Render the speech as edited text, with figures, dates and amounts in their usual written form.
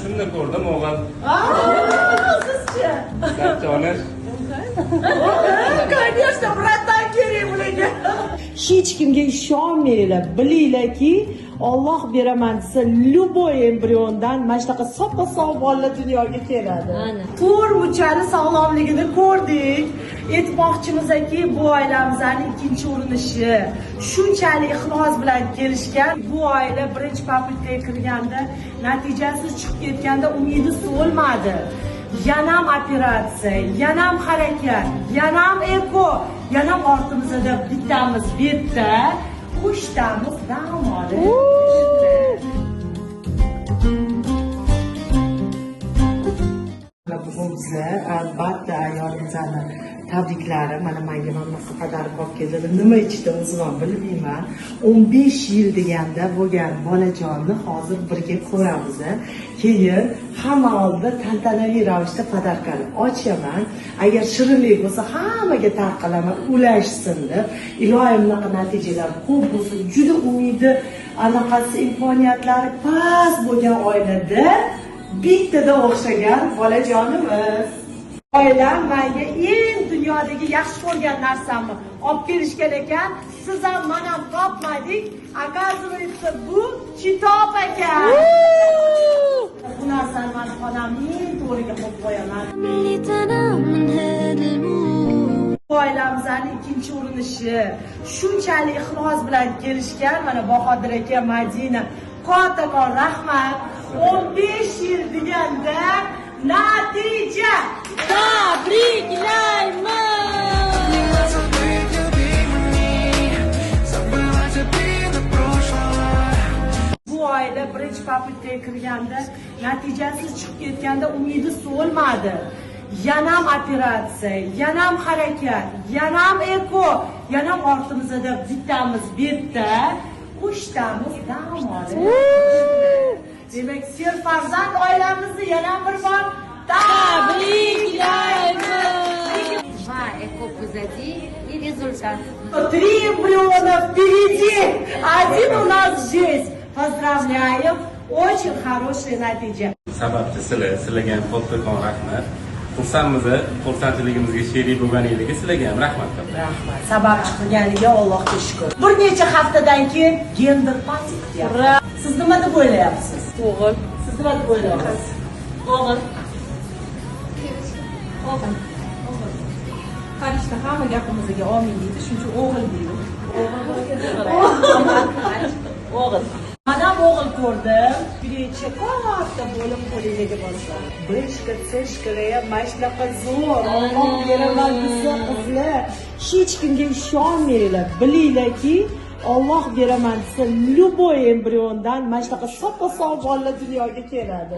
Tushimda ko'rdim o'g'il. Sizchi? Sizlarcha onash. Конечно, братан kerak bularga. Hech kimga ishonmanglar. Bilinglarki, Alloh beraman desa, любой embriondan mana shunaqa soppa-sog' bolalar dunyoga keladi. To'rt muchani sog'lomligini ko'rdik. Aytmoqchimizki, bu oilamizning ikkinchi urinishi. Shunchalik ixlos bilan kelishgan. Bu oila birinchi попытка ga kirganda, natijasiz chiqib ketganda umidi so'lmadi. Yanam operatsiya, yanam harakat, yanam eko, yanam ortimizda bittamiz bu yerda, uchtamiz dam olib. Bugun biza albatta ayolimizni tabriklari, mana menga mana bunaqa подарок olib keldilar. Nima ichdi o'zim ham bilmayman. 15 yil deganda bo'lgan bolajonni hozir birga ko'ramiz. Keyin hamma oldida tantanaviy ravishda подаркani ochaman. Agar shirinlik bo'lsa hammaga tarqalaman, ulashsin deb. Iloyim bunaqa natijalar ko'p bo'lsin. Juda umidi, anaqasi, imkoniyatlari past bo'lgan oilada bittada o'xshagan bolajonimiz. Oilam menga eng dunyodagi yaxshi ko'rgan narsamni olib kelishgan ekan. Siz ham men ham topmadik. Оказывается, bu kitob ekan. Bu narsani men xonamning to'riga qo'yib qo'yaman. Bu oilamizning ikkinchi urinishi. Shunchalik ixlos bilan kelishgan. Mana Bahodir aka, Madina, kattakon rahmat. 15 yil deganda natija. Tabriklaymiz! Bu oila birinchi попытка ga kirganda, natijasiz chiqib ketganda umidi so'lmadi. Yanam operatsiya, yanam harakat, yanam eko, yanam ortimizda bittamiz bu yerda, uchtamiz dam olib. Demak, serfarzand oilamizni yana bir bor tabriklaymiz. Два эко позади и результат. 3 эмбриона впереди, один у нас здесь. Поздравляем, очень хорошая natija. Sababchi sizlar, sizlarga ham kattakon rahmat. Xursandmiz, xursandchiligimizga sherik bo'lganingizni sizlarga ham rahmat. Rahmat. Sababchi qilganiga Allohga shukr. Bir necha haftadan keyin gender party kutyapmiz. Siz nima deb o'ylayapsiz? O'g'il. Siz nima deb o'ylayapsiz? O'g'il. O'g'il. O'g'il. Farishta hamma gapimizga omin deydi, shuning uchun o'g'il deydi. O'g'il. Manam o'g'il ko'rdim. Birinchi katta bo'lib qo'lingizga bosadi. Beshka, seshkalar ham mana shunaqa zo'r. Alloh beraman desa qizlar, hech kimga ishonmanglar. Bilinglarki, Alloh beraman desa, любой embriondan mana shunaqa soppa-sog' bolalar dunyoga keladi.